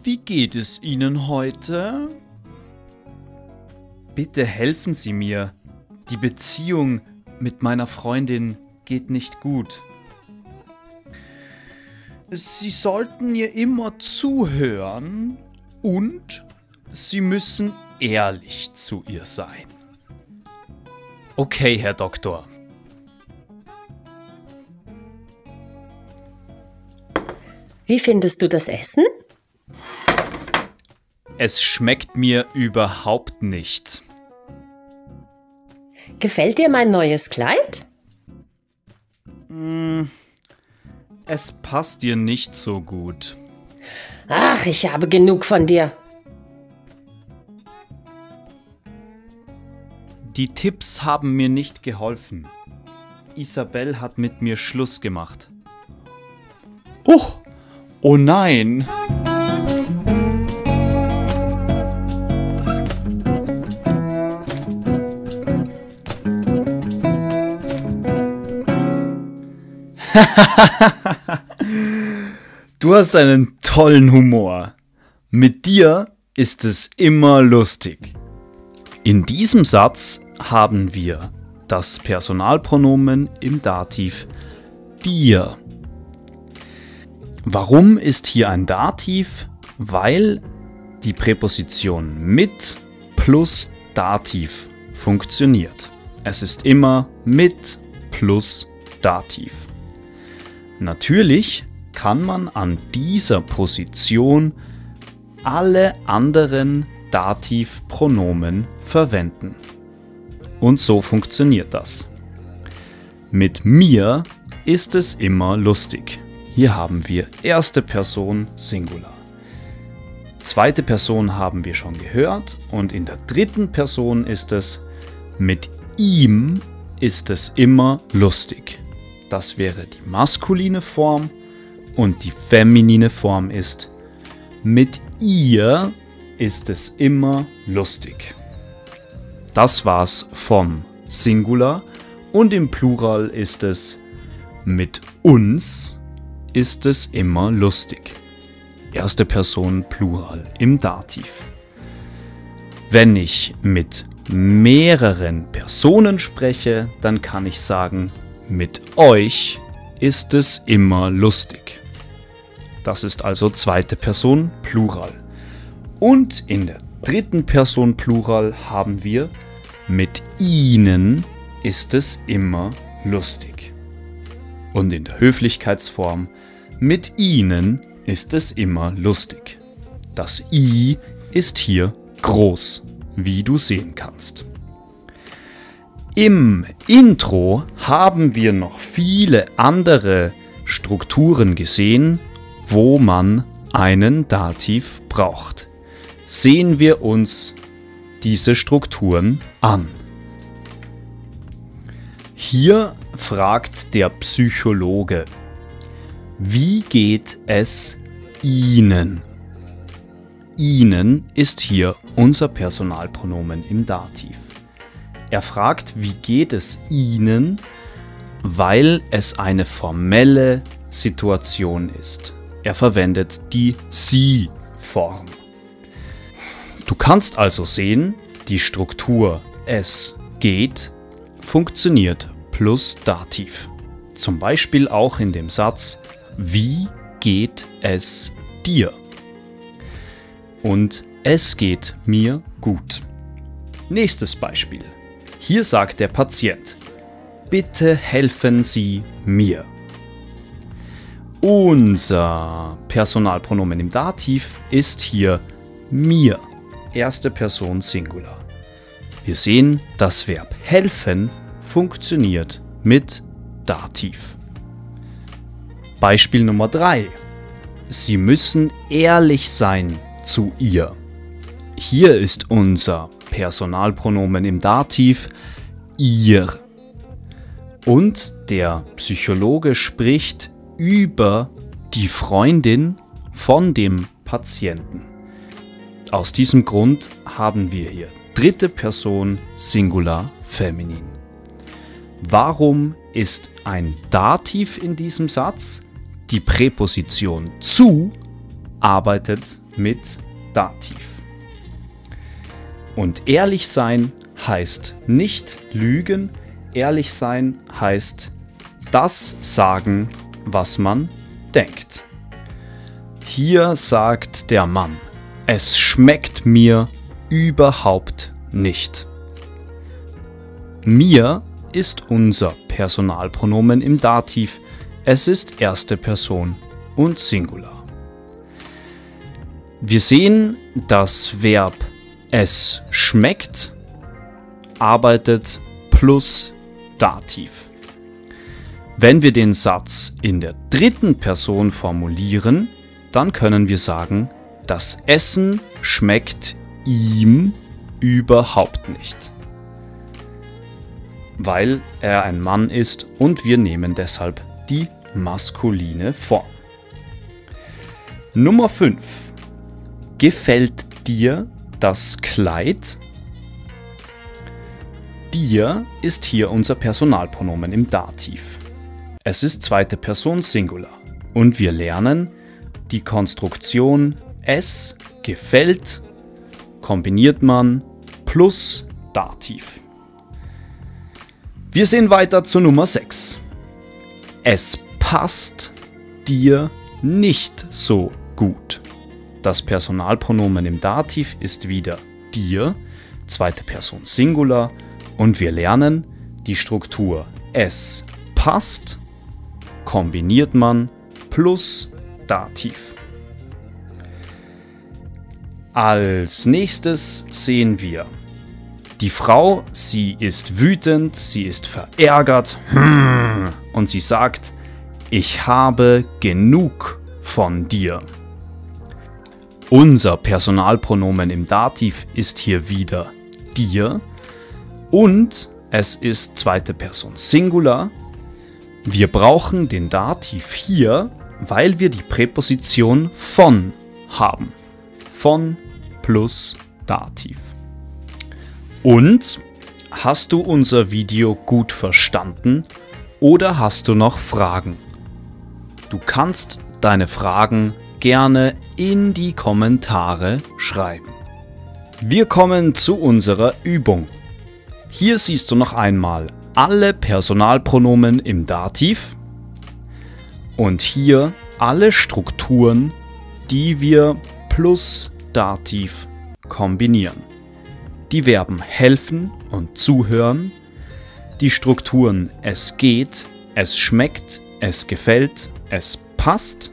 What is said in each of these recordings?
Wie geht es Ihnen heute? Bitte helfen Sie mir. Die Beziehung mit meiner Freundin geht nicht gut. Sie sollten ihr immer zuhören und Sie müssen ehrlich zu ihr sein. Okay, Herr Doktor. Wie findest du das Essen? Es schmeckt mir überhaupt nicht. Gefällt dir mein neues Kleid? Es passt dir nicht so gut. Ach, ich habe genug von dir. Die Tipps haben mir nicht geholfen. Isabel hat mit mir Schluss gemacht. Oh nein! Du hast einen tollen Humor. Mit dir ist es immer lustig. In diesem Satz haben wir das Personalpronomen im Dativ dir. Warum ist hier ein Dativ? Weil die Präposition mit plus Dativ funktioniert. Es ist immer mit plus Dativ. Natürlich kann man an dieser Position alle anderen Dativpronomen verwenden. Und so funktioniert das. Mit mir ist es immer lustig. Hier haben wir erste Person Singular. Zweite Person haben wir schon gehört und in der dritten Person ist es mit ihm ist es immer lustig. Das wäre die maskuline Form und die feminine Form ist mit ihr ist es immer lustig. Das war's vom Singular und im Plural ist es mit uns ist es immer lustig. Erste Person Plural im Dativ. Wenn ich mit mehreren Personen spreche, dann kann ich sagen, mit euch ist es immer lustig. Das ist also zweite Person Plural. Und in der dritten Person Plural haben wir mit ihnen ist es immer lustig. Und in der Höflichkeitsform mit ihnen ist es immer lustig. Das I ist hier groß, wie du sehen kannst. Im Intro haben wir noch viele andere Strukturen gesehen, wo man einen Dativ braucht. Sehen wir uns diese Strukturen an. Hier fragt der Psychologe, wie geht es Ihnen? Ihnen ist hier unser Personalpronomen im Dativ. Er fragt, wie geht es Ihnen, weil es eine formelle Situation ist. Er verwendet die Sie-Form. Du kannst also sehen, die Struktur es geht funktioniert plus Dativ. Zum Beispiel auch in dem Satz, wie geht es dir? Und es geht mir gut. Nächstes Beispiel. Hier sagt der Patient, bitte helfen Sie mir. Unser Personalpronomen im Dativ ist hier mir. Erste Person Singular. Wir sehen, das Verb helfen funktioniert mit Dativ. Beispiel Nummer 3. Sie müssen ehrlich sein zu ihr. Hier ist unser Personalpronomen im Dativ ihr. Und der Psychologe spricht über die Freundin von dem Patienten. Aus diesem Grund haben wir hier dritte Person Singular Feminin. Warum ist ein Dativ in diesem Satz? Die Präposition zu arbeitet mit Dativ. Und ehrlich sein heißt nicht lügen, ehrlich sein heißt das sagen, was man denkt. Hier sagt der Mann: Es schmeckt mir überhaupt nicht. Mir ist unser Personalpronomen im Dativ. Es ist erste Person und Singular. Wir sehen, das Verb es schmeckt arbeitet plus Dativ. Wenn wir den Satz in der dritten Person formulieren, dann können wir sagen, das Essen schmeckt ihm überhaupt nicht. Weil er ein Mann ist und wir nehmen deshalb die maskuline Form. Nummer 5. Gefällt dir das Kleid? Dir ist hier unser Personalpronomen im Dativ. Es ist zweite Person Singular und wir lernen die Konstruktion es gefällt kombiniert man plus Dativ. Wir sehen weiter zu Nummer 6. Es passt dir nicht so gut. Das Personalpronomen im Dativ ist wieder dir, zweite Person Singular, und wir lernen die Struktur es passt kombiniert man plus Dativ. Als nächstes sehen wir die Frau, sie ist wütend, sie ist verärgert und sie sagt, ich habe genug von dir. Unser Personalpronomen im Dativ ist hier wieder dir und es ist zweite Person Singular. Wir brauchen den Dativ hier, weil wir die Präposition von haben. Von plus Dativ. Und hast du unser Video gut verstanden oder hast du noch Fragen? Du kannst deine Fragen gerne in die Kommentare schreiben. Wir kommen zu unserer Übung. Hier siehst du noch einmal alle Personalpronomen im Dativ und hier alle Strukturen, die wir plus Dativ kombinieren. Die Verben helfen und zuhören, die Strukturen es geht, es schmeckt, es gefällt, es passt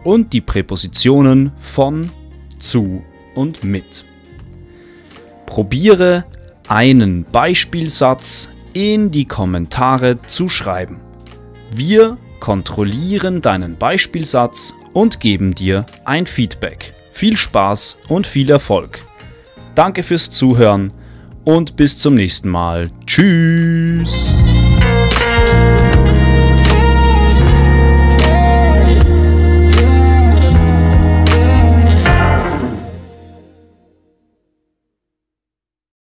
und die Präpositionen von, zu und mit. Probiere einen Beispielsatz in die Kommentare zu schreiben. Wir kontrollieren deinen Beispielsatz und geben dir ein Feedback. Viel Spaß und viel Erfolg. Danke fürs Zuhören und bis zum nächsten Mal. Tschüss!